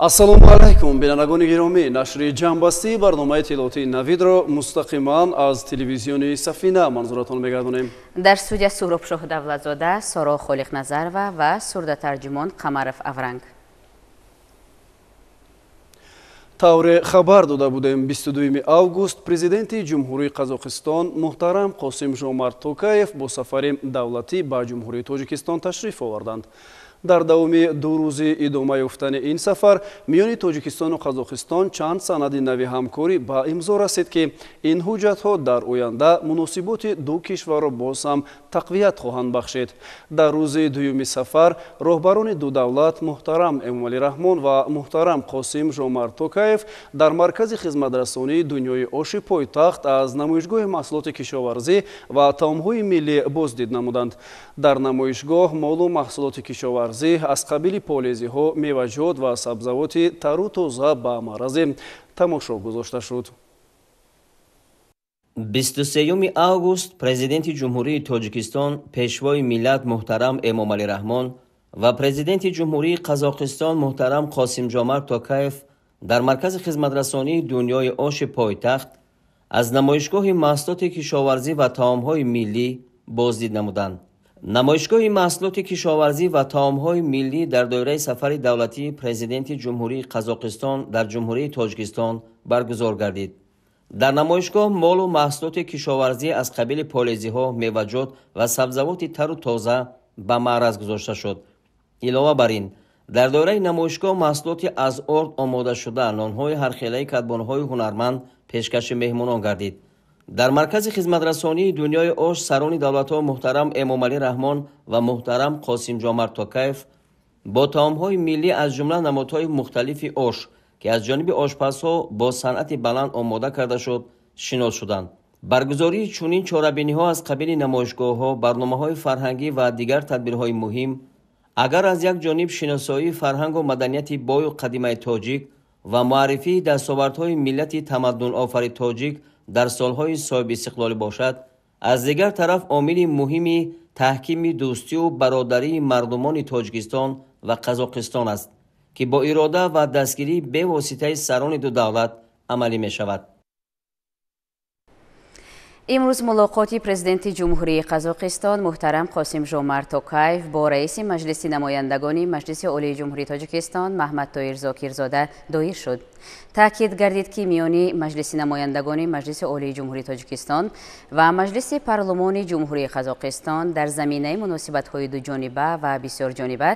Ассалому алайкум, бинандагони гиромӣ. Нашри ҷамъбастии барномаи иттилоотии Навидро мустақиман аз телевизиони Сафина манзуратон мегардонем. Дар студия Суҳробшоҳ Давлатзода, Соро Холиқназарова ва сурдатарҷумон Қамаров Авранг. Тавре хабар дода будем, 22 август президенти Ҷумҳурии Қазоқистон муҳтарам Қосим Жомарт Токаев бо сафари давлатӣ ба Ҷумҳурии Тоҷикистон ташриф оварданд. Дар давоми 2 рӯзи идома ёфтани ин сафар миёни Тоҷикистону Қазоқистон чанд санади нави ҳамкорӣ ба имзо расид, ки ин ҳуҷҷатҳо дар оянда муносиботи ду кишварро боз ҳам тақвият хоҳанд бахшид. Дар рӯзи дуюми сафар роҳбарони ду давлат муҳтарам Эмомалӣ Раҳмон ва муҳтарам Қосим Жомарт Токаев дар маркази хизматрасонии дунёи оши пойтахт аз намоишгоҳи маҳсулоти кишоварзӣ ва таомҳои миллӣ боздид намуданд. Дар намоишгоҳ молу маҳсулоти кишоварзӣ аз қабили полезиҳо, меваҷот ва сабзавоти тару тоза ба маърази тамошо гузошта шуд. 23 август президенти Ҷумҳурии Тоҷикистон, пешвои миллат муҳтарам Эмомалӣ Раҳмон ва президенти Ҷумҳурии Қазоқистон муҳтарам Қосимҷомарт Токаев дар маркази хизматрасонии дунёи оши пойтахт аз намоишгоҳи маҳсулоти кишоварзӣ ва таомҳои миллӣ боздид намуданд. Намоишгоҳи маҳсулоти кишоварзӣ ва таомҳои миллӣ дар доираи сафари давлатии президенти Ҷумҳурии Қазоқистон дар Ҷумҳурии Тоҷикистон баргузор гардид. Дар намоишгоҳ молу маҳсулоти кишоварзӣ аз қабили полезиҳо, меваҷот ва сабзавоти тару тоза ба маъраз гузошта шуд. Илова бар ин, дар доираи намоишгоҳ маҳсулоти аз орд омодашуда, нонҳои ҳархелаи кадбонҳои ҳунарманд пешкаши меҳмонон гардид. Дар маркази хизматрасонии дунёи ош сарони давлатҳо муҳтарам Эмомалӣ Раҳмон ва муҳтарам Қосимҷомарт Токаев бо таомҳои миллӣ аз ҷумла намудҳои мухталифи ош, ки аз ҷониби ошпазҳо бо санъати баланд омода карда шуд, шинос шуданд. Баргузории чунин чорабиниҳо аз қабили намоишгоҳҳо, барномаҳои фарҳангӣ ва дигар тадбирҳои муҳим, агар аз як ҷониб шиносоии фарҳангу маданияти бою қадимаи тоҷик ва муаррифии дастовардҳои миллати тамаддунофари тоҷик дар солҳои соҳибистиқлолӣ бошад, аз дигар тараф омили муҳими таҳкими дӯстию бародарии мардумони Тоҷикистон ва Қазоқистон аст, ки бо ирода ва дастгирии бевоситаи сарони ду давлат амалӣ мешавад. Имрӯз мулоқоти президенти Ҷумҳурии Қазоқистон муҳтарам Қосим Жомарт Токаев бо раиси Маҷлиси намояндагони Маҷлиси Олии Ҷумҳурии Тоҷикистон Маҳмадтоир Зокирзода доир шуд. Таъкид гардид, ки миёни Маҷлиси намояндагони Маҷлиси Олии Ҷумҳурии Тоҷикистон ва Маҷлиси Парлумони Ҷумҳурии Қазоқистон дар заминаи муносибатҳои дуҷониба ва бисёрҷониба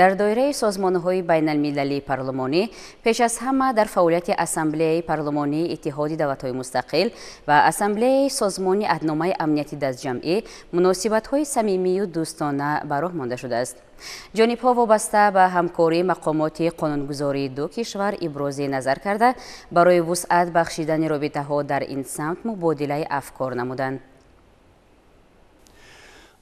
дар доираи созмонҳои байналмилалии парлумонӣ, пеш аз ҳама дар фаъолияти Ассамблеяи парлумонии Иттиҳоди давлатҳои мустақил ва Ассамблеяи созмони аҳдномаи амнияти дастҷамъӣ муносибатҳои самимию дӯстона ба роҳ монда шудааст. Ҷонибҳо вобаста ба ҳамкории мақомоти қонунгузории ду кишвар ибрози назар карда, барои вусъат бахшидани робитаҳо дар ин самт мубодилаи афкор намуданд.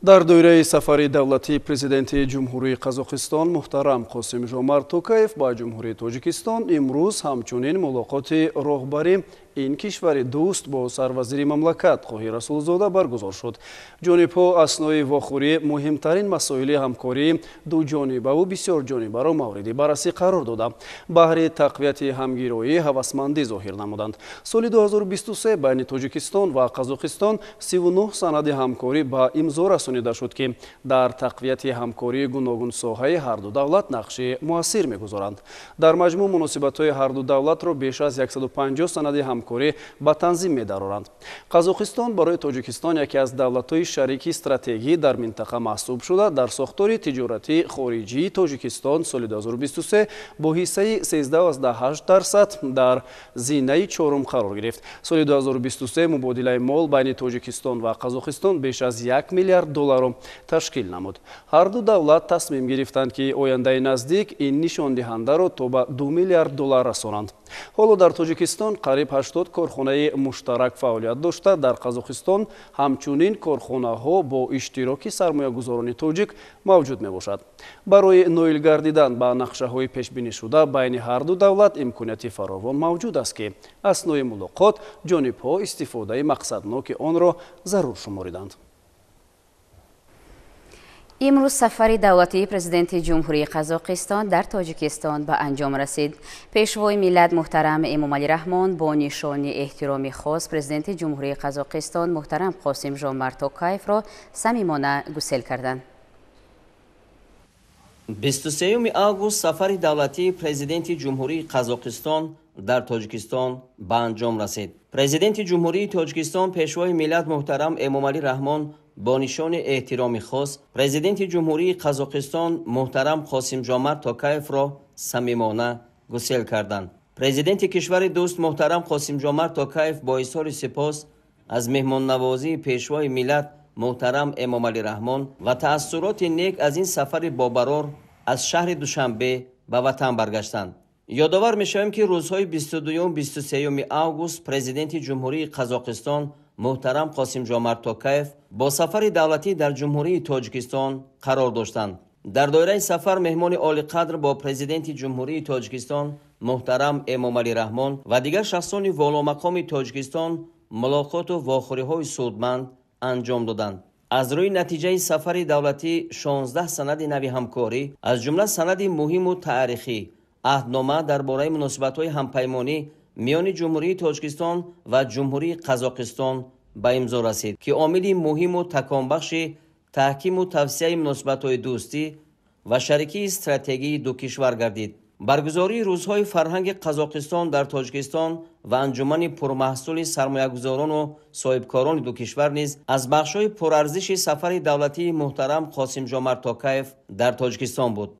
Дар доираи сафари давлатии президенти Ҷумҳурии Қазоқистон муҳтарам Қосим Жомарт Токаев ба Ҷумҳурии Тоҷикистон имрӯз ҳамчунин мулоқоти роҳбари ин кишвари дӯст бо сарвазири мамлакат Қоҳир Расулзода баргузор шуд. Ҷонибҳо аснои вохӯрӣ муҳимтарин масоили ҳамкории дуҷонибаву бисёрҷонибаро мавриди баррасӣ қарор дода, баҳри тақвияти ҳамгироӣ ҳавасмандӣ зоҳир намуданд. Соли 2023 байни Тоҷикистон ва Қазоқистон 39 санади ҳамкорӣ ба имзо расонида шуд, ки дар тақвияти ҳамкории гуногунсоҳаи ҳарду давлат нақши муассир мегузоранд. Дар маҷмӯъ муносибатҳои ҳарду давлатро беш аз 150 санади ҳамкорӣ ба танзим медароранд. Қазоқистон барои Тоҷикистон яке аз давлатҳои шарики стратегӣ дар минтақа маҳсуб шуда, дар сохтори тиҷоратии хориҷии Тоҷикистон соли 2023 бо ҳиссаи 13,8% дар зинаи чорум қарор гирифт. Соли 2023 мубодилаи мол байни Тоҷикистон ва Қазоқистон беш аз 1 миллиард долларро ташкил намуд. Ҳарду давлат тасмим гирифтанд, ки ояндаи наздик ин нишондиҳандаро то ба 2 миллиард доллар расонанд. Ҳоло дар Тоҷикистон қариб 80 корхонаи муштарак фаъолият дошта, дар Қазоқистон ҳамчунин корхонаҳо бо иштироки сармоягузорони тоҷик мавҷуд мебошад. Барои ноил гардидан ба нақшаҳои пешбинишуда байни ҳарду давлат имконияти фаровон мавҷуд аст, ки аснои мулоқот ҷонибҳо истифодаи мақсадноки онро зарур шумориданд. Имрӯз сафари давлатии президенти Ҷумҳурии Қазоқистон дар Тоҷикистон ба анҷом расид. Пешвои миллат муҳтарам Эмомалӣ Раҳмон бо нишони эҳтироми хос президенти Ҷумҳурии Қазоқистон муҳтарам Қосим-Жомарт Токаевро самимона гусел карданд. 23 август сафари давлатии президенти Ҷумҳурии Қазоқистон дар Тоҷикистон ба анҷом расид. Президенти Ҷумҳурии Тоҷикистон пешвои миллат муҳтарам Эмомалӣ Раҳмон бо нишони эҳтироми хос президенти Ҷумҳурии Қазоқистон муҳтарам Қосим-Жомарт Токаевро самимона гусел карданд. Президенти кишвари дӯст муҳтарам Қосим-Жомарт Токаев бо изҳори сипос аз меҳмоннавозии пешвои миллат муҳтарам Эмомалӣ Раҳмон ва таассуроти нек аз ин сафари бобарор аз шаҳри Душанбе ба ватан баргаштанд. Ёдовар мешавем, ки рӯзҳои 22-23 август президенти Ҷумҳурии Қазоқистон муҳтарам Қосим-Жомарт Токаев бо сафари давлатӣ дар Ҷумҳурии Тоҷикистон қарор доштанд. Дар доираи сафар меҳмони олиқадр бо президенти Ҷумҳурии Тоҷикистон муҳтарам Эмомалӣ Раҳмон ва дигар шахсони воломақоми Тоҷикистон мулоқоту вохӯриҳои судманд анҷом доданд. Аз рӯи натиҷаи сафари давлатӣ 16 санади нави ҳамкорӣ, аз ҷумла санади муҳиму таърихӣ, аҳднома дар бораи муносибатҳои ҳампаймонӣ миёни Ҷумҳурии Тоҷикистон ва Ҷумҳурии Қазоқистон ба имзо расид, ки омили муҳиму таконбахши таҳкиму тавсияи муносибатҳои дӯстӣ ва шарикии стратегии ду кишвар гардид. Баргузории рӯзҳои фарҳанги Қазоқистон дар Тоҷикистон ва анҷумани пурмаҳсули сармоягузорону соҳибкорони ду кишвар низ аз бахшҳои пурарзиши сафари давлатии муҳтарам Қосим-Жомарт Токаев дар Тоҷикистон буд.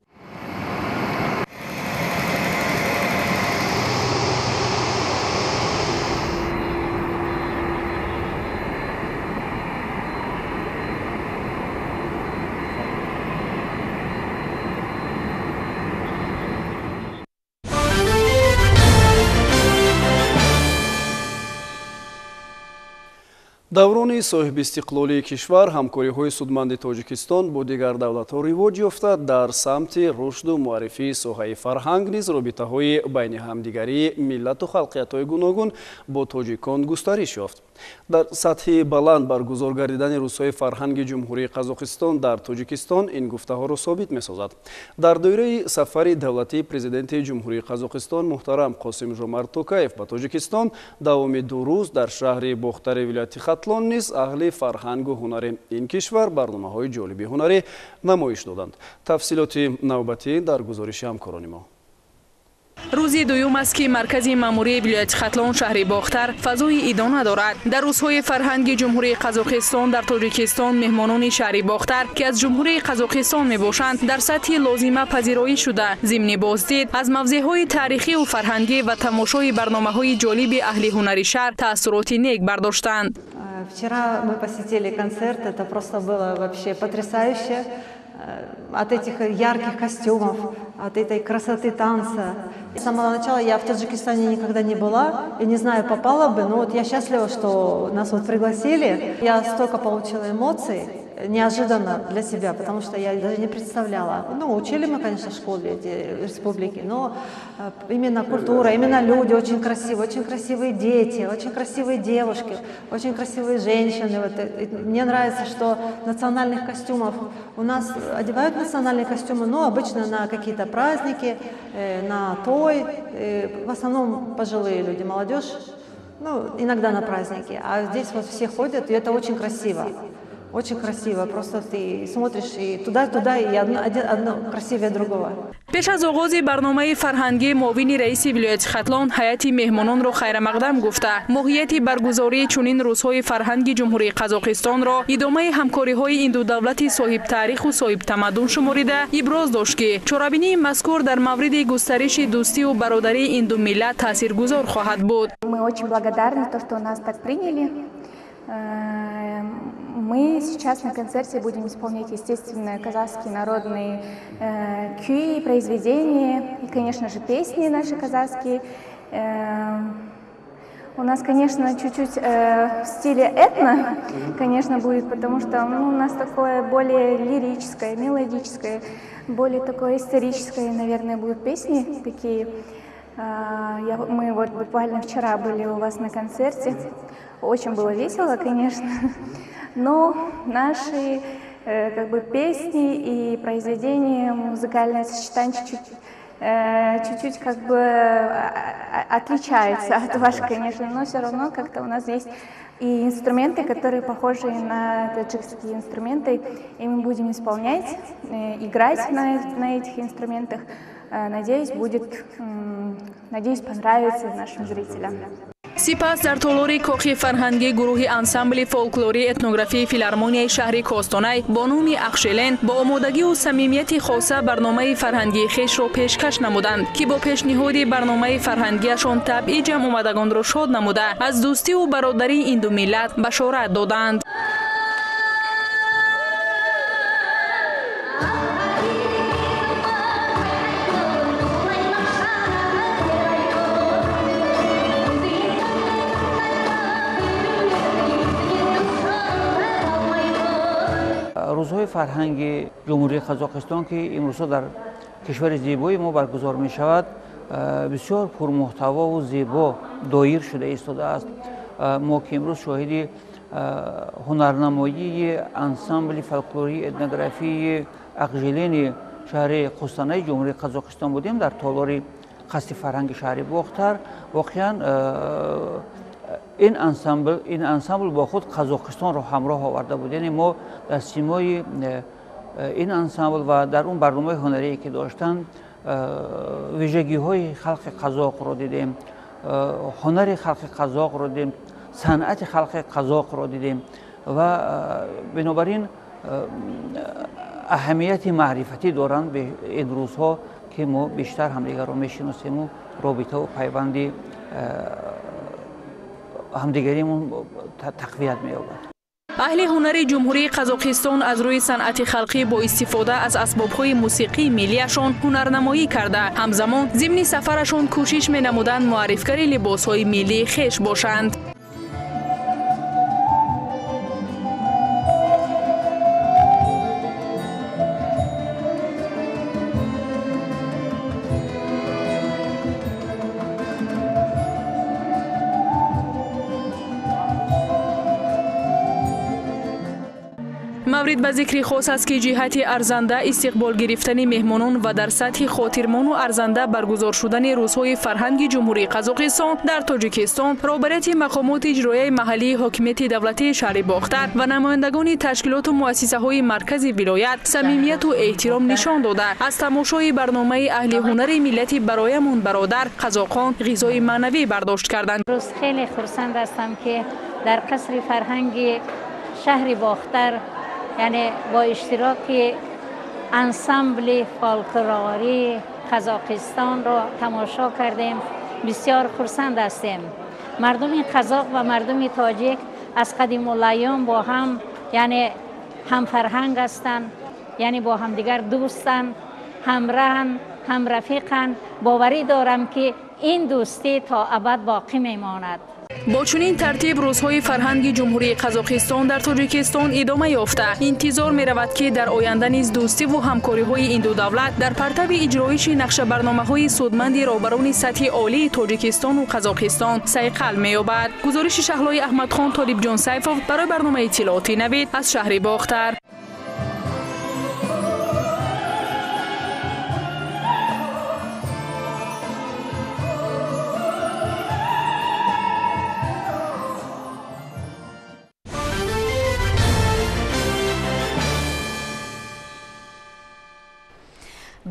Даврони соҳибистиқлолии кишвар ҳамкориҳои судманди Тоҷикистон бо дигар давлатҳо ривоҷ ёфта, дар самти рушду муаррифии соҳаи фарҳанг низ робитаҳои байни ҳамдигарии миллату халқиятҳои гуногун бо тоҷикон густариш ёфт. Дар сатҳи баланд баргузор гардидани рӯзҳои фарҳанги Ҷумҳурии Қазоқистон дар Тоҷикистон ин гуфтаҳоро собит месозад. Дар доираи сафари давлатии президенти Ҷумҳурии Қазоқистон муҳтарам Қосим-Жомарт Токаев ба Тоҷикистон давоми 2 рӯз дар шаҳри Бохтари вилояти Хатлон низ аҳли фарҳангу ҳунари ин кишвар барномаҳои ҷолиби ҳунарӣ намоиш доданд. Тафсилоти навбатӣ дар гузориши ҳамкорони мо. Рӯзи дуюм аст, ки маркази маъмурии вилояти Хатлон шаҳри Бохтар фазои идона дорад. Дар рӯзҳои фарҳанги Ҷумҳурии Қазоқистон дар Тоҷикистон меҳмонони шаҳри Бохтар, ки аз Ҷумҳурии Қазоқистон мебошанд, дар сатҳи лозима пазироӣ шуда, зимни боздид аз мавзеъҳои таърихию фарҳангӣ ва тамошои барномаҳои ҷолиби аҳли ҳунари шаҳр таассуроти нек бардоштанд. Вчера мы посетили концерт, это просто было вообще потрясающе. От этих ярких костюмов, от этой красоты танца. С самого начала я в Таджикистане никогда не была, и не знаю, попала бы, но вот я счастлива, что нас вот пригласили. Я столько получила эмоций, неожиданно для себя, потому что я даже не представляла. Ну, учили мы, конечно, в школе эти республики, но именно культура, именно люди очень красивые дети, очень красивые девушки, очень красивые женщины. Вот, мне нравится, что национальных костюмов у нас одевают национальные костюмы, но обычно на какие-то праздники, на той, в основном пожилые люди, молодежь, ну, иногда на праздники. А здесь вот все ходят, и это очень красиво. Очень красиво, просто ты смотришь и туда-туда, и одно красивее другого. Пеш аз оғози барномаи фарҳангӣ муовини раиси вилояти Хатлон ҳайати меҳмононро хайрамақдам гуфта, моҳияти баргузории чунин рӯзҳои фарҳанги Ҷумҳурии Қазоқистонро идомаи ҳамкориҳои ин ду давлати соҳибтаъриху соҳибтамаддун шуморида, иброз дошт, ки чорабинии мазкур дар мавриди густариши дӯстиву бародарии ин ду миллат таъсиргузор хоҳад буд. Мы очень благодарны, то, что нас так приняли. Мы сейчас на концерте будем исполнять, естественно, казахские народные кюи, произведения и, конечно же, песни наши казахские. У нас, конечно, чуть-чуть в стиле этно, конечно, будет, потому что, ну, у нас такое более лирическое, мелодическое, более такое историческое, наверное, будут песни такие. Мы вот буквально вчера были у вас на концерте. Очень было весело, конечно, но наши как бы песни и произведения, музыкальное сочетание чуть-чуть как бы отличается от ваших, конечно, но все равно как-то у нас есть и инструменты, которые похожи на таджикские инструменты, и мы будем исполнять, играть на этих инструментах. Надеюсь, надеюсь, понравится нашим зрителям. Сипас дар толори кохи фарҳангӣ гурӯҳи ансамбли фолклории этнографии филармонияи шаҳри Костонай бо номи Ақшелен бо омодагиву самимияти хоса барномаи фарҳангии хешро пешкаш намуданд, ки бо пешниҳоди барномаи фарҳангиашон табъи ҷамъомадагонро шод намуда, аз дӯстиву бародарии ин ду миллат башорат доданд. Рӯзҳои фарҳанги Ҷумҳурии Қазоқистон, ки имрӯзҳо дар кишвари зебои мо баргузор мешавад, бисёр пурмуҳтавову зебо доир шуда истодааст. Мо ки имрӯз шоҳиди ҳунарнамоии ансамбли фолклории этнографии Ақжилени шаҳри Қустанаи Ҷумҳурии Қазоқистон будем дар толори қасри фарҳанги шаҳри Бохтар, воқеан ин ансамбл бо худ Қазоқистонро ҳамроҳ оварда буд. Яъне мо дар симои ин ансамбл ва дар он барномаи ҳунарие ки доштанд, вижагиҳои халқи қазоқро дидем, ҳунари халқи қазоқро дидем, санъати халқи қазоқро дидем ва бинобар ин аҳамияти маърифатӣ доранд ин рӯзҳо, ки мо бештар ҳамдигарро мешиносему робитаву пайванди ҳамдигаримон тақвият меёбад. Аҳли ҳунари Ҷумҳурии Қазоқистон аз рӯи санъати халқӣ бо истифода аз асбобҳои мусиқии миллиашон ҳунарнамоӣ карда, ҳамзамон зимни сафарашон кӯшиш менамуданд муаррифгари либосҳои миллии хеш бошанд. Маврид ба зикри хос аст, ки ҷиҳати арзанда истиқбол гирифтани меҳмонон ва дар сатҳи хотирмону арзанда баргузор шудани рӯзҳои фарҳанги Ҷумҳурии Қазоқистон дар Тоҷикистон, роҳбарияти мақомоти иҷроияи маҳаллии ҳокимияти давлатии шаҳри Бохтар ва намояндагони ташкилоту муассисаҳои маркази вилоят самимияту эҳтиром нишон дода, аз тамошои барномаи аҳли ҳунари миллати бароямон бародар қазоқон ғизои маънавӣ бардошт карданд. Рӯз хеле хурсанд ҳастам, ки дар қасри фарҳанги шаҳри Бохтар, яъне бо иштироки ансамбли фолклории Қазоқистонро тамошо кардем. Бисёр хурсанд ҳастем. Мардуми қазоқ ва мардуми тоҷик аз қадимулайём бо ҳам, яъне ҳамфарҳанг ҳастанд, яъне бо ҳамдигар дӯстанд, ҳамраҳанд, ҳамрафиқанд. Боварӣ дорам, ки ин дӯстӣ то абад боқӣ мемонад. Бо чунин тартиб рӯзҳои фарҳанги Ҷумҳурии Қазоқистон дар Тоҷикистон идома ёфта, интизор меравад, ки дар оянда низ дӯстиву ҳамкориҳои ин ду давлат дар партави иҷроиши нақшабарномаҳои судманди роҳбарони сатҳи олии Тоҷикистону Қазоқистон сайқал меёбад. Гузориши Шаҳлои Аҳмадхон, Толибҷон Сайфов барои барномаи иттилооти Навид аз шаҳри Бохтар.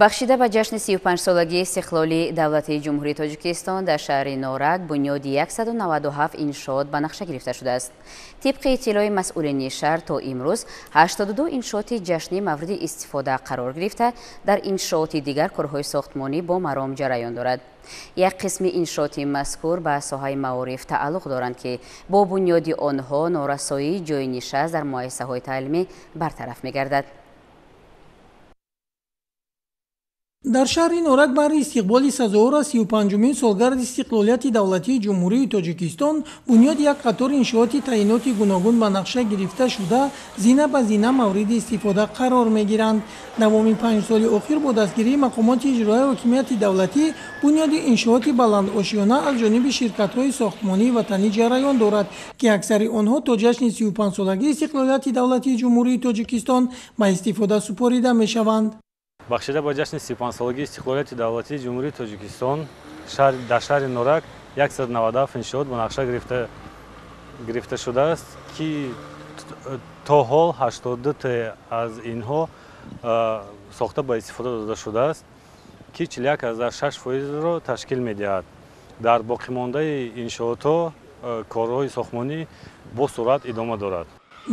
Бахшида ба ҷашни 35-солагии истиқлоли давлатии Ҷумҳурии Тоҷикистон дар шаҳри Норак бунёди 197 иншоот ба нақша гирифта шудааст. Тибқи иттилои масъулини шаҳр, то имрӯз 82 иншооти ҷашнӣ мавриди истифода қарор гирифта, дар иншооти дигар корҳои сохтмонӣ бо маром ҷараён дорад. Як қисми иншооти мазкур ба соҳаи маориф тааллуқ доранд, ки бо бунёди онҳо норасоии ҷойи нишаст дар муассисаҳои таълимӣ бартараф мегардад. Дар шаҳри Норак баҳри истиқболи сазовор аз 35-умин солгарди истиқлолияти давлатии Ҷумҳурии Тоҷикистон бунёди як қатор иншооти таъиноти гуногун ба нақша гирифта шуда, зина ба зина мавриди истифода қарор мегиранд. Давоми 5 соли охир бо дастгирии мақомоти иҷроияи ҳокимияти давлатӣ бунёди иншооти баландошёна аз ҷониби ширкатҳои сохтмонии ватанӣ ҷараён дорад, ки аксари онҳо то ҷашни 35-солагии истиқлолияти давлатии Ҷумҳурии Тоҷикистон ба истифода супорида мешаванд. Бахшида ба ҷашни 35-солагии истиқлолияти давлатии Ҷумҳурии Тоҷикистон дар шаҳри Норак 197 иншоот ба нақша гирифта шудааст, ки то ҳол 82 аз инҳо сохта ба истифода дода шудааст, ки 41,6%-ро ташкил медиҳад. Дар боқимондаи иншоотҳо корҳои сохтмонӣ бо суръат идома дорад.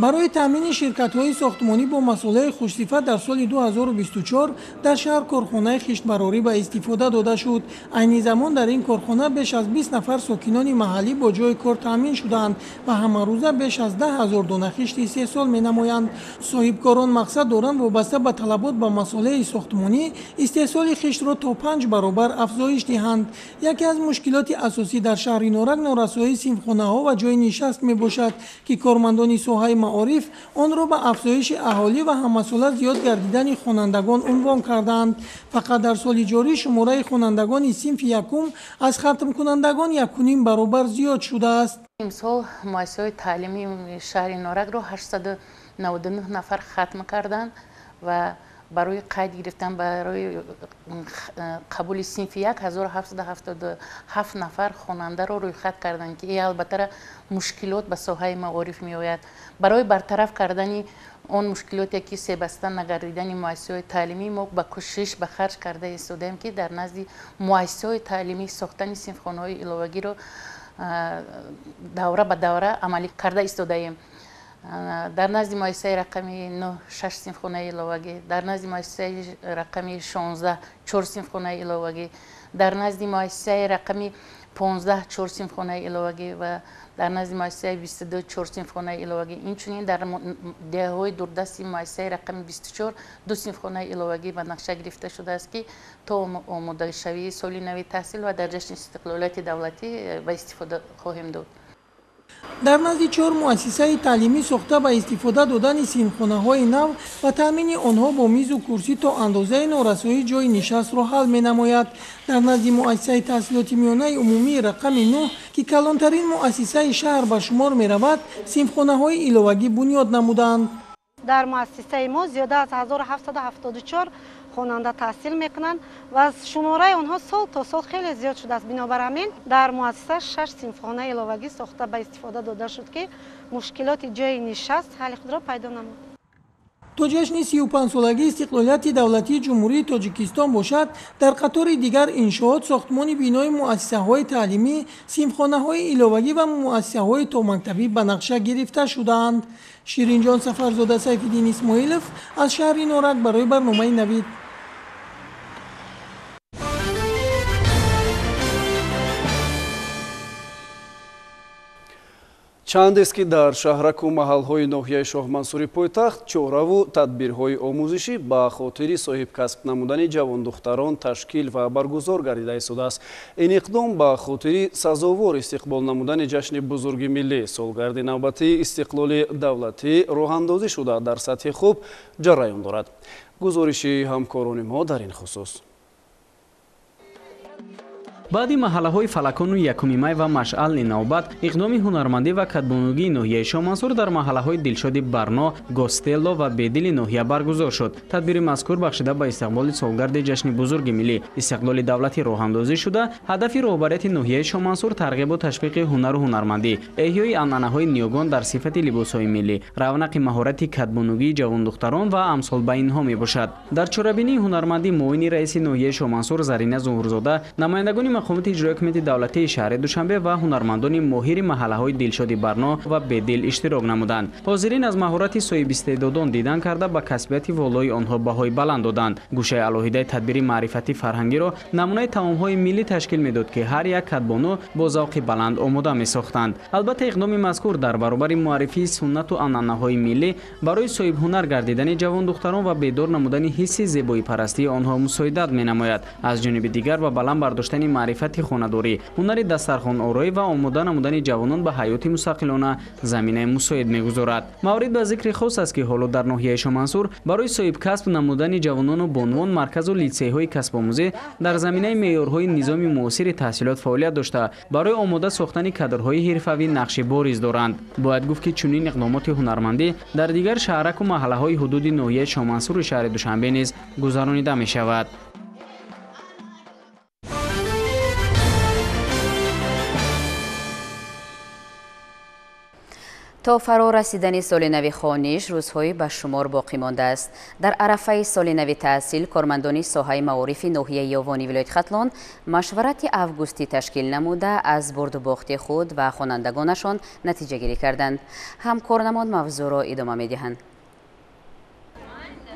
Барои таъмини ширкатҳои сохтмонӣ бо масолеҳи хушсифат дар соли 2024 дар шаҳр корхонаи хиштбарорӣ ба истифода дода шуд. Айни замон дар ин корхона беш аз 20 нафар сокинони маҳаллӣ бо ҷои кор таъмин шудаанд ва ҳамарӯза беш аз 10 000 дона хишт истеҳсол менамоянд. Соҳибкорон мақсад доранд вобаста ба талабот ба масолеҳи сохтмонӣ истеҳсоли хиштро то 5 баробар афзоиш диҳанд. Яке аз мушкилоти асосӣ дар шаҳри Норак норасоии синфхонаҳо ва ҷои нишаст мебошад, ки кормандони соҳаи маориф онро ба афзоиши аҳолӣ ва ҳамасола зиёд гардидани хонандагон унвон кардаанд. Фақат дар соли ҷорӣ шумораи хонандагони синфи якум аз хатмкунандагон 1,5 баробар зиёд шудааст. Имсол муассисаҳои таълимии шаҳри Норакро 899 нафар хатм карданд ва барои қайд гирифтан барои қабули синфи як 1777 нафар хонандаро рӯйхат карданд, ки албатта мушкилот ба соҳаи маориф меояд. Барои бартараф кардани он мушкилоте ки себаста нагардидани муассисаҳои таълимӣ мо ба кӯшиш ба харҷ карда истодаем, ки дар назди муассисаҳои таълимӣ сохтани синфхонаҳои иловагиро давра ба давра амалӣ карда истодаем. Дар назди муассисаи рақами 9 6 синфхонаи иловагӣ, дар назди муассисаи рақами 16 4 синфхонаи иловагӣ, дар назди муассисаи рақами 15 4 синфхонаи иловагӣ ва дар назди муассисаи 22 4 синфхонаи иловагӣ. Инчунин дар деҳаҳои дурдасти муассисаи рақами 24 2 синфхонаи иловагӣ ба нақша гирифта шудааст, ки то омодашавии соли нави таҳсил ва дар ҷашни истиқлолияти давлатӣ ба истифода хоҳем дод. Дар назди 4 муассисаи таълимӣ сохта ба истифода додани синфхонаҳои нав ва таъмини онҳо бо мизу курсӣ то андозаи норасоии ҷои нишастро ҳал менамояд. Дар назди муассисаи таҳсилоти миёнаи умумии рақами 9, ки калонтарин муассисаи шаҳр ба шумор меравад, синфхонаҳои иловагӣ бунёд намуданд. Дар муассисаи мо зиёда аз 1774 хонанда таҳсил мекунанд ва шумораи онҳо сол то сол хеле зиёд шудааст. Бинобар ҳамин дар муассиса 6 синфхонаи иловагӣ сохта ба истифода дода шуд, ки мушкилоти ҷои нишаст ҳалли худро пайдо намуд. То ҷашни 35-солагии истиқлолияти давлатии Ҷумҳурии Тоҷикистон бошад, дар қатори дигар иншоот сохтмони бинои муассисаҳои таълимӣ, синфхонаҳои иловагӣ ва муассисаҳои томактабӣ ба нақша гирифта шудаанд. Ширинҷон Сафарзода, Сайфиддин Исмоилов аз шаҳри Норак барои барномаи Навид. Чандест, ки дар шаҳраку маҳалҳои ноҳияи Шоҳмансури пойтахт чораву тадбирҳои омӯзишӣ ба хотири соҳибкасб намудани ҷавондухтарон ташкил ва баргузор гардида истодааст. Ин иқдом ба хотири сазовор истиқбол намудани ҷашни бузурги миллӣ, солгарди навбатии истиқлоли давлатӣ роҳандозӣ шуда дар сатҳи хуб ҷараён дорад. Гузориши ҳамкорони мо дар ин хусус. Баъди маҳаллаҳои Фалакону Якуми май ва Машъални навбат, иқдоми ҳунармандӣ ва кадбонугии ноҳияи Шоҳмансур дар маҳаллаҳои Дилшоди Барно, Гостелло ва Бедили ноҳия баргузор шуд. Тадбири мазкур бахшида ба истиқболи солгарди ҷашни бузурги миллӣ, истиқлоли давлатӣ роҳандозӣ шуда, ҳадафи роҳбарияти ноҳияи Шоҳмансур тарғибу ташвиқи ҳунару ҳунармандӣ, эҳёи анъанаҳои ниёгон дар сифати либосҳои миллӣ, равнақи маҳорати кадбонугии ҷавондухтарон ва амсол ба инҳо мебошад. Дар чорабинии ҳунармандӣ муовини раиси ноҳияи Шоҳмансур Зарина Зуҳурзода, намояндагони мақомоти иҷроии ҳукумати давлатии шаҳри Душанбе ва ҳунармандони моҳири маҳаллаҳои Дилшоди Барно ва Бедил иштирок намуданд. Ҳозирин аз маҳорати соҳибистеъдодон дидан карда, ба касбияти волои онҳо баҳои баланд доданд. Гӯшаи алоҳидаи тадбири маърифатӣ фарҳангиро намунаи таомҳои миллӣ ташкил медод, ки ҳар як кадбону бо завқи баланд омода месохтанд. Албатта, иқдоми мазкур дар баробари муаррифии суннату анъанаҳои миллӣ барои соҳибҳунар гардидани ҷавондухтарон ва бедор намудани ҳисси зебоипарастии онҳо мусоидат менамояд. Аз ҷониби дигар ба баланд бардоштани маърифати хонадорӣ, ҳунари дастархонороӣ ва омода намудани ҷавонон ба ҳаёти мустақилона заминаи мусоид мегузорад. Маврид ба зикри хос аст, ки ҳоло дар ноҳияи Шомансур барои соҳибкасб намудани ҷавонону бонувон марказу литсейҳои касбомӯзӣ дар заминаи меъёрҳои низоми муосири таҳсилот фаъолият дошта, барои омода сохтани кадрҳои ҳирфавӣ нақши бориз доранд. Бояд гуфт, ки чунин иқдомоти ҳунармандӣ дар дигар шаҳраку маҳаллаҳои ҳудуди ноҳияи Шомансури шаҳри Душанбе низ гузаронида мешавад. То фаро расидани соли нави хониш рӯзҳои ба шумор боқӣ мондааст. Дар арафаи соли нави таҳсил кормандони соҳаи маорифи ноҳияи Ёвони вилояти Хатлон машварати августӣ ташкил намуда, аз бурдубохти худ ва хонандагонашон натиҷагирӣ карданд. Ҳамкорнамон мавзӯъро идома медиҳанд.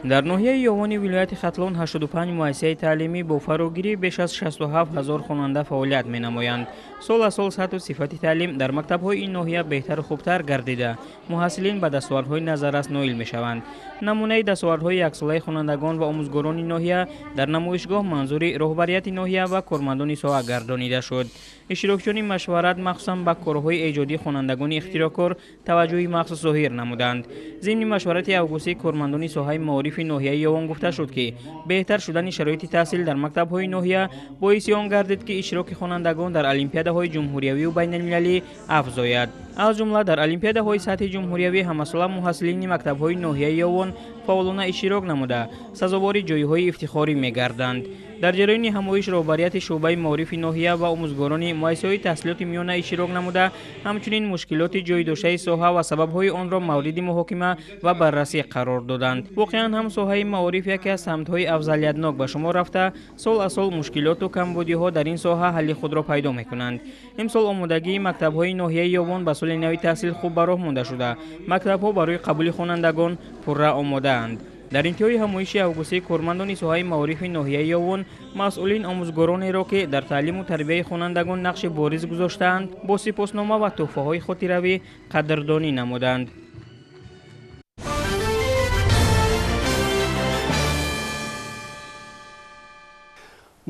Дар ноҳияи Ёвони вилояти Хатлон 85 муассисаи таълимӣ бо фарогирии беш аз 67 ҳазор хонанда фаъолият менамоянд. Сол аз сол сатҳу сифати таълим дар мактабҳои ин ноҳия беҳтару хубтар гардида, муҳассилин ба дастовардҳои назаррас ноил мешаванд. Намунаи дастовардҳои яксолаи хонандагон ва омӯзгорони ноҳия дар намоишгоҳ манзури роҳбарияти ноҳия ва кормандони соҳа гардонида шуд. Иштирокчиёни машварат махсусан ба корҳои эҷодии хонандагони ихтироъкор таваҷҷӯҳи махсус зоҳир намуданд. Зимни машварати августии кормандони соҳаи маорифи ноҳияи Ёвон гуфта шуд, ки беҳтар шудани шароити таҳсил дар мактабҳои ноҳия боиси он гардид, ки иштироки хонандагон дар олимпиадаҳои ҷумҳуриявию байналмилалӣ афзояд. Аз ҷумла дар олимпиадаҳои сатҳи ҷумҳуриявӣ ҳамасола муҳассилини мактабҳои ноҳияи Ёвон фаъолона иштирок намуда, сазовори ҷойҳои ифтихорӣ мегарданд. Дар ҷараёни ҳамоиш роҳбарияти шӯъбаи маорифи ноҳия ва омӯзгорони муассисаҳои таҳсилоти миёна иштирок намуда, ҳамчунин мушкилоти ҷойдоштаи соҳа ва сабабҳои онро мавриди муҳокима ва баррасӣ қарор доданд. Воқеан ҳам соҳаи маориф яке аз самтҳои афзалиятнок ба шумор рафта, сол аз сол мушкилоту камбудиҳо дар ин соҳа ҳалли худро пайдо мекунанд. Имсол омодагии мактабҳои ноҳияи Ёвон ба соли нави таҳсил хуб ба роҳ монда шуда, мактабҳо барои қабули хонандагон пурра омодаанд. Дар интиҳои ҳамоиши августӣ кормандони соҳаи маорифи ноҳияи Ёвон масъулин омӯзгоронеро, ки дар таълиму тарбияи хонандагон нақши бориз гузоштаанд, бо сипоснома ва тӯҳфаҳои хотиравӣ қадрдонӣ намуданд.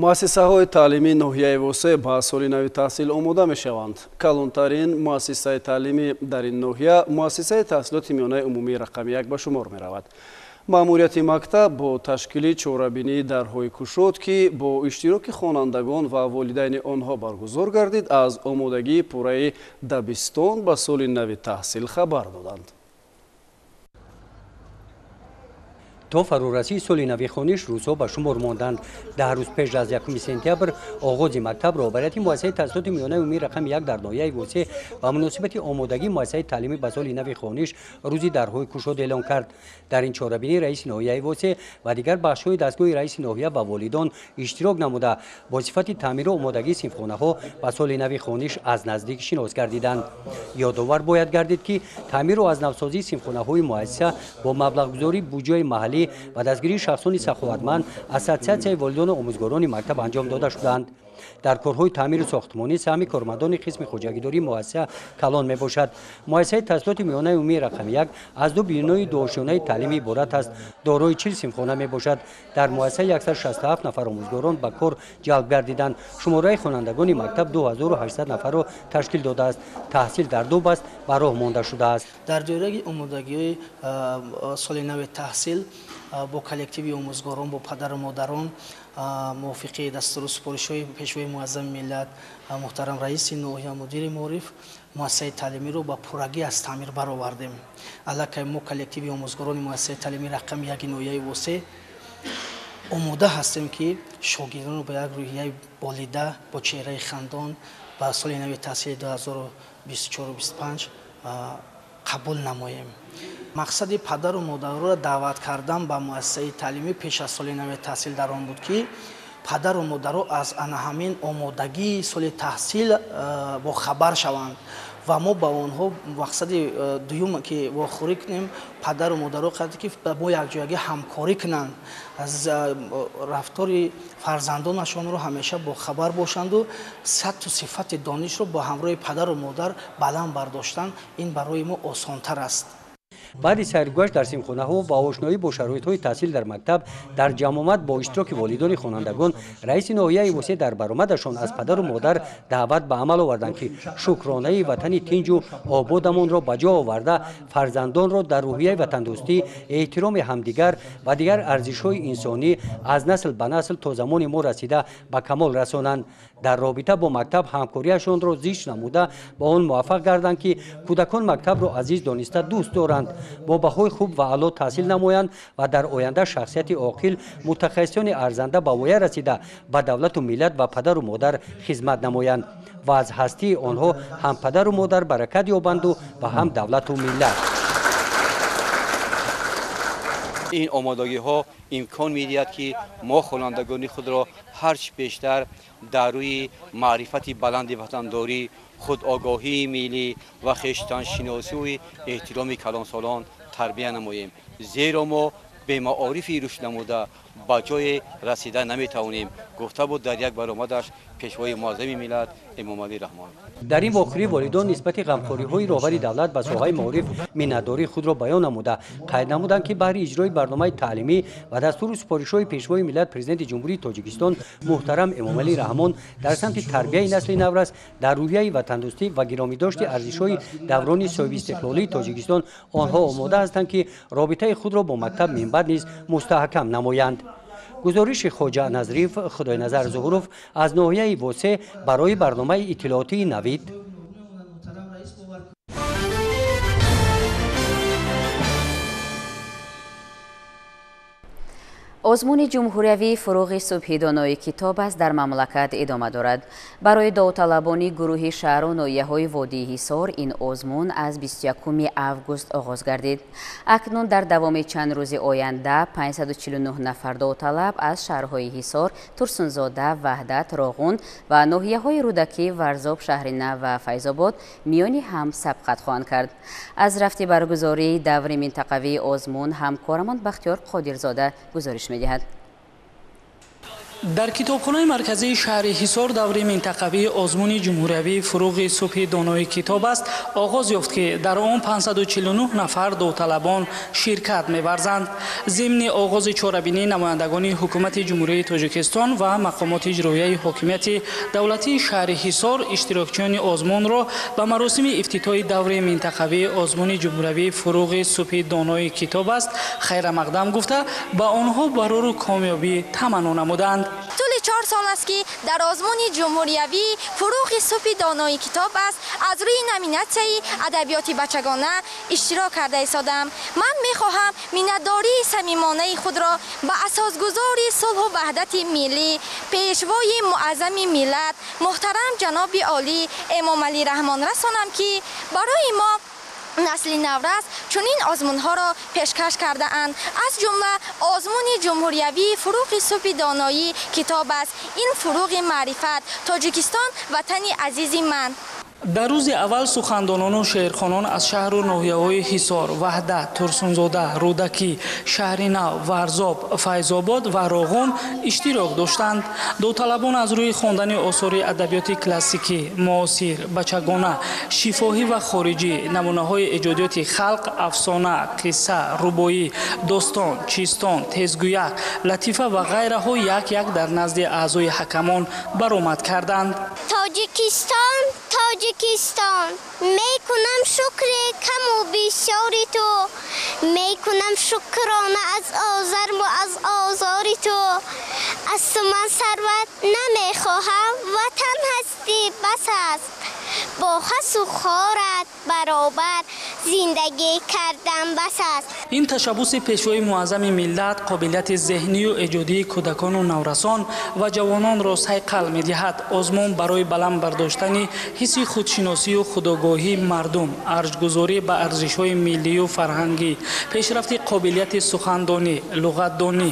Муассисаҳои таълимии ноҳияи Восе ба соли нави таҳсил омода мешаванд. Калонтарин муассисаи таълимӣ дар ин ноҳия муассисаи таҳсилоти миёнаи умумии рақами 1 ба шумор меравад. Маъмурияти мактаб бо ташкили чорабинии дарҳои кушод, ки бо иштироки хонандагон ва волидайни онҳо баргузор гардид, аз омодагии пурраи дабистон ба соли нави таҳсил хабар доданд. То фарорасии соли нави хониш рӯзҳо ба шумор монданд. 10 рӯз пеш аз 1 сентябр оғози мактаб роҳбарияти муассисаи таҳсилоти миёнаи умумии рақами 1 дар ноҳияи Восе ба муносибати омодагии муассисаи таълимӣ ба соли нави хониш рӯзи дарҳои кушод эълон кард. Дар ин чорабинӣ раиси ноҳияи Восе ва дигар бахшҳои дастгоҳи раиси ноҳия ва волидон иштирок намуда, бо сифати таъмиру омодагии синфхонаҳо ба соли нави хониш аз наздик шинос гардиданд. Ёдовар бояд гардид, ки таъмиру аз навсозии синфхонаҳои муассиса бо маблағгузории буҷаи маҳаллӣ ва дастгирии шахсони саховатманд ассотсиатсияи волидону омӯзгорони мактаб анҷом дода шуданд. Дар корҳои таъмиру сохтмонӣ саҳми кормандони қисми хоҷагидории муассиса калон мебошад. Муассисаи таҳсилоти миёнаи умумии рақами 1 аз ду бинои дуошёнаи таълимӣ иборат аст, дорои 40 синфхона мебошад. Дар муассиса 167 нафар омӯзгорон ба кор ҷалб гардиданд. Шумораи хонандагони мактаб 2800 нафарро ташкил додааст. Таҳсил дар ду баст ба роҳ монда шудааст. Дар доираи омодагиҳои соли нави таҳсил бо коллективи омӯзгорон, бо падару модарон мувофиқи дастуру супоришҳои пешвои муаззами миллат муҳтарам раиси ноҳия, мудири маориф, муассисаи таълимиро ба пуррагӣ аз таъмир баровардем. Аллакай мо коллективи омӯзгорони муассисаи таълимии рақами 1 ноҳияи Восе омода ҳастем, ки шогирдонро ба як рӯҳияи болида, бо чеҳраи хандон ба соли нави таҳсили 2024-25 қабул намоем. Мақсади падару модарро даъват кардан ба муассисаи таълимӣ пеш аз соли нави таҳсил дар он буд, ки падару модаро аз ана ҳамин омодагии соли таҳсил бохабар шаванд ва мо ба онҳо мақсади дуюм ки вохӯрӣ кунем, падару модаро қадр ки бо якҷоягӣ ҳамкорӣ кунанд, аз рафтори фарзандонашонро ҳамеша бохабар бошанду сатҳу сифати донишро бо ҳамроҳи падару модар баланд бардоштан, ин барои мо осонтар аст. Баъди сайргузашт дар синфхонаҳо ва ошноӣ бо шароитҳои таҳсил дар мактаб дар ҷамъомад бо иштироки волидони хонандагон, раиси ноҳияи Восеъ дар баромадашон аз падару модар даъват ба амал оварданд, ки шукронаи ватани тинҷу ободамонро ба ҷо оварда, фарзандонро дар рӯҳияи ватандӯстӣ, эҳтироми ҳамдигар ва дигар арзишҳои инсонӣ аз насл ба насл то замони мо расида ба камол расонанд. Дар робита бо мактаб ҳамкориашонро зич намуда ба он муваффақ гарданд, ки кӯдакон мактабро азиз дониста дӯст доранд, бо баҳои хуб ва аъло таҳсил намоянд ва дар оянда шахсияти оқил, мутахассисони арзанда ба воя расида ба давлату миллат ва падару модар хизмат намоянд ва аз ҳастии онҳо ҳам падару модар баракат ёбанду ва ҳам давлату миллат. Ин омодагиҳо имкон медиҳад, ки мо хонандагони худро ҳарчи бештар дар рӯи маърифати баланди ватандорӣ, худогоҳии миллӣ ва хештаншиносию эҳтироми калонсолон тарбия намоем, зеро мо бемаорифи рушд намуда ба ҷое расида наметавонем, гуфта буд дар як баромадаш пешвои муаззами миллат Эмомалӣ Раҳмон. Дар ин вохӯрӣ волидон нисбати ғамхориҳои роҳбари давлат ба соҳаи маориф миннатдории худро баён намуда, қайд намуданд, ки баҳри иҷрои барномаи таълимӣ ва дастуру супоришҳои пешвои миллат, президенти Ҷумҳурии Тоҷикистон муҳтарам Эмомалӣ Раҳмон дар самти тарбияи насли наврас дар рӯҳияи ватандӯстӣ ва гиромидошти арзишҳои даврони соҳибистиқлолии Тоҷикистон онҳо омода ҳастанд, ки робитаи худро бо мактаб минбаъд низ мустаҳкам намоянд. Гузориши Хоҷа Назриев, Худойназар Зуҳуров аз ноҳияи Восеъ барои барномаи иттилоотии Навид. Озмуни ҷумҳуриявии фуруғи субҳи донои китоб аст дар мамлакат идома дорад. Барои довталабони гурӯҳи шаҳру ноҳияҳои водии Ҳисор ин озмун аз 21 август оғоз гардид. Акнун дар давоми чанд рӯзи оянда 549 нафар довталаб аз шаҳрҳои Ҳисор, Турсунзода, Ваҳдат, Роғун ва ноҳияҳои Рӯдакӣ, Варзоб, Шаҳринав ва Файзобод миёни ҳам сабқат хоҳанд кард. Аз рафти баргузории даври минтақавии озмун ҳамкорамон Бахтиёр Қодирзода гузориш медиҳад. Дар китобхонаи марказии шаҳри Ҳисор даври минтақавии озмуни ҷумҳуриявии фуруғи субҳи донои китоб аст оғоз ёфт, ки дар он 549 нафар довталабон ширкат меварзанд. Зимни оғози чорабинӣ намояндагони ҳукумати Ҷумҳурии Тоҷикистон ва мақомоти иҷроияи ҳокимияти давлатии шаҳри Ҳисор иштирокчиёни озмунро ба маросими ифтитоҳи даври минтақавии озмуни ҷумҳуриявии фуруғи субҳи донои китоб аст хайрамақдам гуфта ба онҳо барору комёбӣ таманно намуданд. Тӯли 4 сол аст, ки дар озмуни ҷумҳуриявии фуруғи субҳи донои китоб аст аз рӯи номинатсияи адабиёти бачагона иштирок карда истодам. Ман мехоҳам миннатдории самимонаи худро ба асосгузори сулҳу ваҳдати миллӣ, пешвои муаззами миллат муҳтарам ҷаноби олӣ Эмомалӣ Раҳмон расонам, ки барои мо насли наврас чунин озмунҳоро пешкаш кардаанд. Аз ҷумла озмуни ҷумҳуриявии фуруғи субҳи доноӣ китоб аст. Ин фуруғи маърифат. Тоҷикистон ватани азизи ман. Дар рӯзи аввал сухандонону шеърхонон аз шаҳру ноҳияҳои Ҳисор, Ваҳдат, Турсунзода, Рӯдакӣ, Шаҳринав, Варзоб, Файзобод ва Роғун иштирок доштанд. Довталабон аз рӯи хондани осори адабиёти классикӣ, муосир, бачагона, шифоҳӣ ва хориҷӣ, намунаҳои эҷодиёти халқ, афсона, қисса, рубоӣ, достон, чистон, тезгӯяк, латифа ва ғайраҳо як-як дар назди аъзои ҳакамон баромад карданд. Тоҷикистон, Тоҷикистон, мекунам шукри каму бисёри ту, мекунам шукрона аз озарму аз озори ту. Аз ту ман сарват намехоҳам, ватан ҳастӣ бас аст, бо хасу хорат баробар Зиндагӣ кардан бас аст. Ин ташаббуси пешвои муаззами миллат қобилияти зеҳнию эҷодии кӯдакону наврасон ва ҷавононро сайқал медиҳад. Озмун барои баланд бардоштани ҳисси худшиносию худогоҳии мардум, арҷгузорӣ ба арзишҳои миллию фарҳангӣ, пешрафти қобилияти сухандонӣ, луғатдонӣ,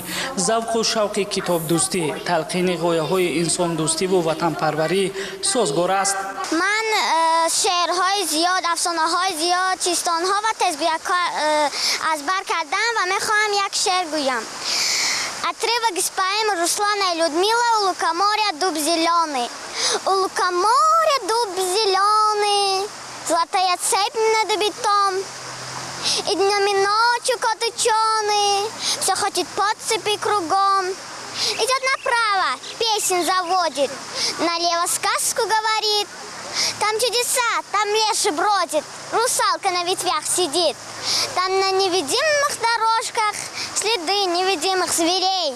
завқу шавқи китобдӯстӣ, талқини ғояҳои инсондӯстиву ватанпарварӣ созгор аст. Ман шеърҳои зиёд, афсонаҳои зиёд, чистонҳо ва тасбиҳҳо аз бар кардам ва мехоҳам як шеър гӯям. Отрывок из поэмы Руслана и Людмила «У лукоморья дуб зеленый». У лукоморья дуб зеленый, золотая цепь над битом. И днем и ночью кот ученый все ходит по цепи кругом. Идет направо, песен заводит, налево сказку говорит. Там чудеса, там леший бродит, русалка на ветвях сидит. Там на невидимых дорожках следы невидимых зверей.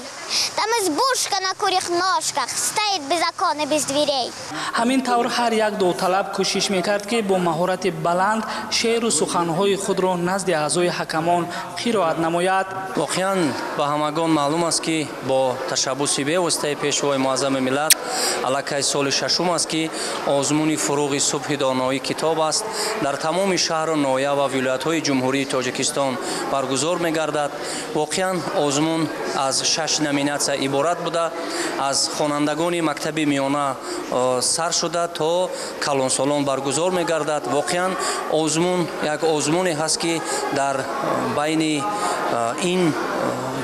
Там избушка на курьих ножках стоит без окон и без дверей. Ҳамин тавр ҳар як довталаб кӯшиш мекард, ки бо маҳорати баланд шеъру суханҳои худро назди аъзои ҳакамон қироат намояд. Воқеан ба ҳамагон маълум аст, ки бо ташаббуси бевоситаи пешвои муаззами миллат аллакай соли шашум аст, ки озмуни фуруғи субҳи доноӣ китоб аст дар тамоми шаҳру ноҳия ва вилоятҳои Ҷумҳурии Тоҷикистон баргузор мегардад. Воқеан озмун аз 6 номинатсия иборат буда, аз хонандагони мактаби миёна сар шуда то калонсолон баргузор мегардад. Воқеан озмун як озмуне ҳаст, ки дар байни ин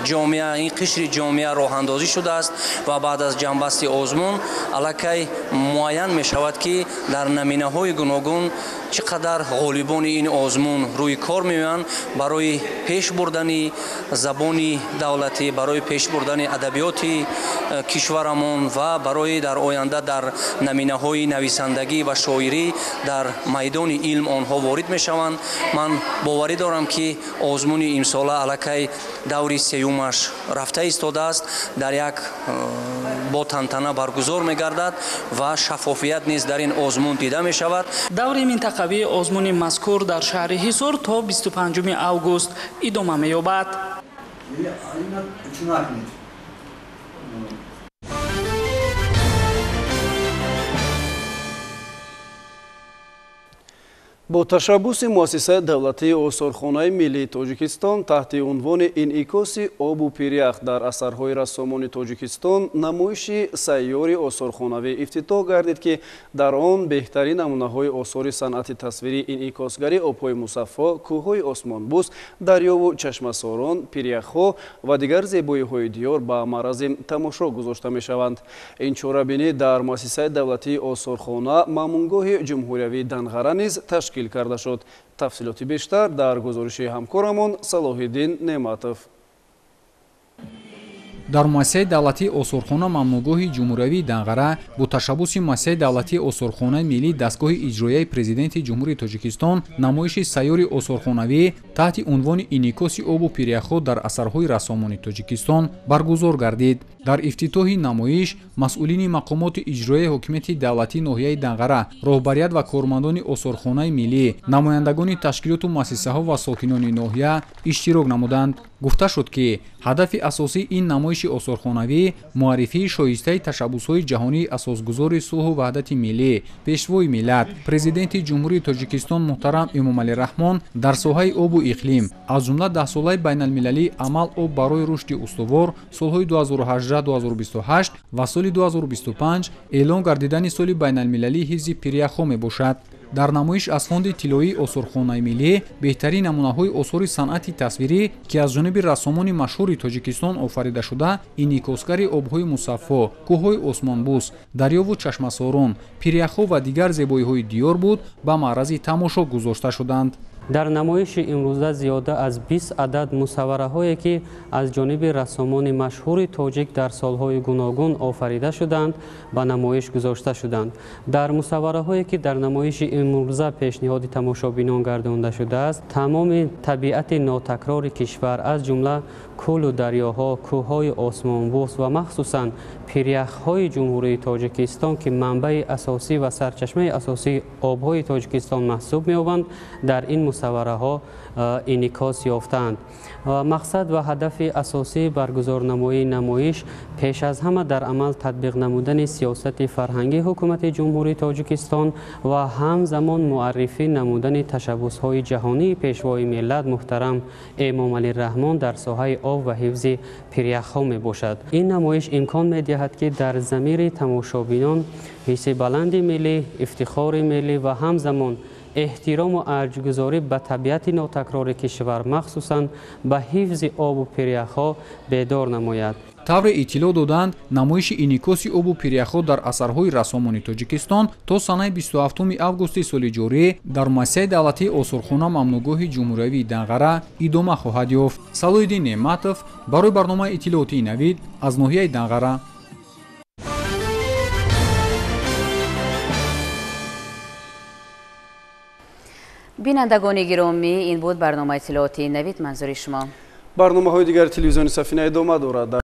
ҷомеа, ин қишри ҷомеа роҳандозӣ шудааст ва баъд аз ҷамъбасти озмун аллакай муайян мешавад, ки дар наминаҳои гуногун чӣ қадар ғолибони ин озмун рӯи кор меоянд барои пеш бурдани забони давлатӣ, барои пеш бурдани адабиёти кишварамон ва барои дар оянда дар наминаҳои нависандагӣ ва шоирӣ дар майдони илм онҳо ворид мешаванд. Ман боварӣ дорам, ки озмуни имсола аллакай даври сеюмаш рафта истодааст, дар як бо тантана баргузор мегардад ва шаффофият низ дар ин озмун дида мешавад. Даври минтақавии озмуни мазкур дар шаҳри Ҳисор то 25 август идома меёбад. Бо ташаббуси муассисаи давлатии осорхонаи миллии Тоҷикистон таҳти унвони инъикоси обу пирях дар асарҳои рассомони Тоҷикистон намоиши сайёри осорхонавӣ ифтитоҳ гардид, ки дар он беҳтарин намунаҳои осори санъати тасвирии инъикосгарӣ обҳои мусаффо, кӯҳҳои осмонбӯс, дарёву чашмасорон, пиряхҳо ва дигар зебоиҳои диёр ба маърази тамошо гузошта мешаванд. Ин чорабинӣ дар муассисаи давлатии осорхона маъмунгоҳи ҷумҳуриявии Данғара низ ташкил карда шуд. Тафсилоти бештар дар гузориши ҳамкорамон Салоҳиддин Неъматов. Дар муассисаи давлатии осорхона мамнуъгоҳи ҷумҳуриявии Данғара бо ташаббуси муассисаи давлатии осорхонаи миллии дастгоҳи иҷроияи президенти Ҷумҳурии Тоҷикистон намоиши сайёри осорхонавӣ таҳти унвони инъикоси обу пиряхҳо дар асарҳои рассомони Тоҷикистон баргузор гардид. Дар ифтитоҳи намоиш масъулини мақомоти иҷроияи ҳокимияти давлатии ноҳияи Данғара, роҳбарият ва кормандони осорхонаи миллӣ, намояндагони ташкилоту муассисаҳо ва сокинони ноҳия иштирок намуданд. Гуфта шуд, ки ҳадафи асосии ин намоиши осорхонавӣ муаррифии шоистаи ташаббусҳои ҷаҳонии асосгузори сулҳу ваҳдати миллӣ, пешвои миллат, президенти Ҷумҳурии Тоҷикистон муҳтарам Эмомалӣ Раҳмон дар соҳаи обу иқлим, аз ҷумла даҳсолаи байналмилалии амал об барои рушди устувор солҳои 2018-2028 ва соли 2025 эълон гардидани соли байналмилалии ҳифзи пиряхҳо мебошад. Дар намоиш аз фонди тиллоии осорхонаи миллӣ беҳтарин намунаҳои осори санъати тасвирӣ, ки аз ҷониби рассомони машҳури Тоҷикистон офарида шуда, инъикосгари обҳои мусаффо, кӯҳҳои осмонбӯс, дарёву чашмасорон, пиряхҳо ва дигар зебоиҳои диёр буд, ба маърази тамошо гузошта шуданд. Дар намоиши имрӯза зиёда аз 20 адад мусаввараҳое, ки аз ҷониби рассомони машҳури тоҷик дар солҳои гуногун офарида шуданд, ба намоиш гузошта шуданд. Дар мусаввараҳое, ки дар намоиши имрӯза пешниҳоди тамошобинон гардонда шудааст, тамоми табиати нотакрори кишвар, аз ҷумла кӯлу дарёҳо, кӯҳҳои осмонбӯс ва махсусан пиряхҳои Ҷумҳурии Тоҷикистон, ки манбаи асосӣ ва сарчашмаи асосии обҳои Тоҷикистон маҳсуб меёбанд, дар ин Мусаввараҳо инъикос ёфтаанд. Мақсад ва ҳадафи асосии баргузорнамоии намоиш пеш аз ҳама дар амал татбиқ намудани сиёсати фарҳангии ҳукумати Ҷумҳурии Тоҷикистон ва ҳамзамон муаррифӣ намудани ташаббусҳои ҷаҳонии Пешвои миллат муҳтарам Эмомалӣ Раҳмон дар соҳаи об ва ҳифзи пиряхҳо мебошад. Ин намоиш имкон медиҳад, ки дар замири тамошобинон ҳисси баланди миллӣ, ифтихори миллӣ ва ҳамзамон эҳтирому арҷгузорӣ ба табиати нотакрори кишвар, махсусан ба ҳифзи обу пиряхҳо бедор намояд. Тавре иттилоъ доданд, намоиши инъикоси обу пиряхҳо дар асарҳои рассомони Тоҷикистон то санаи 27 августи соли ҷорӣ дар муассисаи давлатии осорхона мамнӯъгоҳи ҷумҳуриявии Данғара идома хоҳад ёфт. Салоҳиддин Неъматов барои барномаи иттилоотии Навид аз ноҳияи Данғара. Бинандагони гиромӣ, ин буд барномаи иттилоотии Навид. Манзури шумо. Барномаҳои дигари телевизиони Сафина идома дорад.